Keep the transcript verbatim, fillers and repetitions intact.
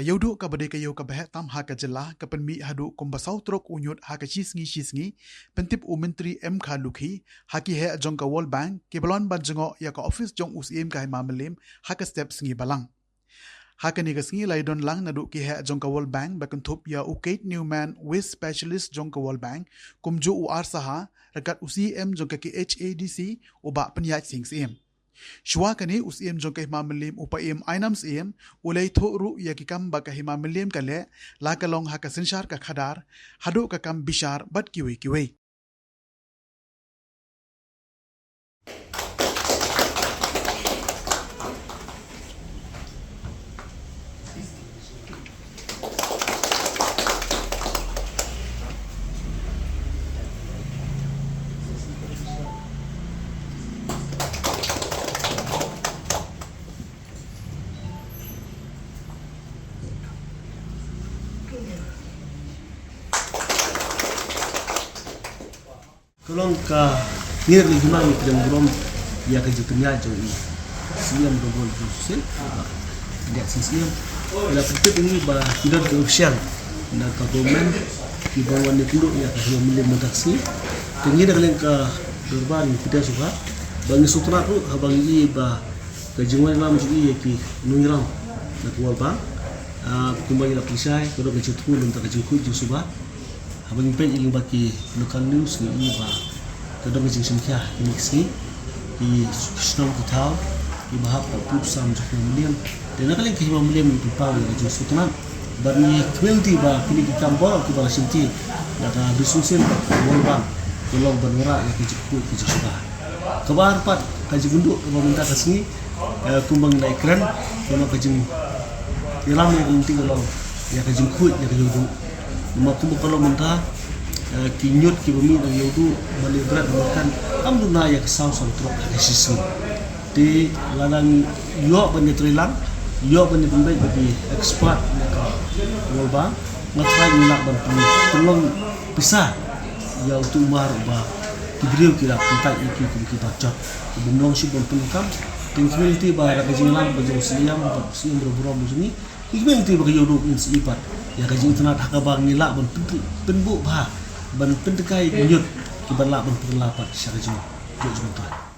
Ka ïewduh kaba dei ka ïew kaba heh tam ha ka jylla ka pynmih haduh kumba saw trok u ñiut ha ka shi sngi shi sngi, pyntip u Myntri M Kharlukhi, ha ki heh jong ka World Bank kiba long ban jngoh ïa ka ophis jong u Syiem ka Hima Mylliem ha ka step sngi balang. Ha kane ka sngi la ïadon lang naduh ki heh jong ka World Bank ba kynthup ïa u Kate Newman, Waste Specialist jong ka World Bank, kumjuh u R Sahar, ryngkat u C E M jong ka K H A D C, u Bah Pynïaid Sing Syiem. Shuwa kane u Syiem jong ka Hima Mylliem u Bah Ainam Syiem u la ïathuh ruh ïa ki kam ba ka Hima Mylliem ka leh, la ka long ha ka synshar ka khadar, haduh ka kam bishar bad kiwei kiwei. Ka long ka ngeit lem hima ngi pdiang burom ïa ka jingpynïaid jong i Syiem Robert Joseph, ïa ka Syiem. Ïa la pyntip ngi ba ki don ki official na ka government kiba wan ïakynduh ïa ka Hima Mylliem mynta ka sngi. Te ngi na ka liang ka dorbar ngi pdiang sngewbha ba ngi sngewtynnat ruh haba ngi i ba ka jingwan ïalam jong i ïa ki nongïalam na ka World Bank, ah, kumba ngi la pynshai, ka don ka jingthmu lem bad ka jingkhuid jingsuba. Haba ngi peit ïa ki ba ki local news ngi i ba ka don ka jingshim khia kine ki sngi, ki shnong ki thaw kiba hap ka pud sam jong ka Hima Mylliem. Te na ka liang ka Hima Mylliem ngi pynpaw ïa ka jingsngewtynnat bad ngi khmih lynti ba kine ki kam baroh kiba la shimti da ka Bishop Syiem bad ka World Bank ka long ban wanrah ïa ka jingkhuid ka jingsuba. Kaba ar pat ka jingkynduh kaba mynta ka sngi, eh, kumba ngi la ïakren, ka long ka jingïalam ïa ka lynti ka long ïa ka jingkhuid ïa ka ïewduh. Namar kumba ka long mynta, eh, ki ñiut kiba mih na ka ïewduh ban ïa bret ban ïa kan kam duna ïa ka saw san trok ha ka shi sngi. Te lada ngi ïoh ban ïatreilang, ïoh ban ïa pynbeit bad ki expert na ka World Bank, nga tharai ngi lah ban pyn-, pynlong pisa ïa utu u mar uba ki briew ki la pyntait ïa ki kum kiba jot. Uba ym long shuh ban pyndonkam. Te ngi khmih lynti ba da ka jingïalam ka jong u Syiem bad u Syiem baroh baroh jong ngi, ngi khmih lynti ba ka ïewduh ngin sa i pat ïa ka jingitynnad ha kaba ngi lah ban pyn-, pynbuh bha, ban pyntrei ïa ki ñiut kiban lah ban pynkylla pat sha ka jingïoh jong ka.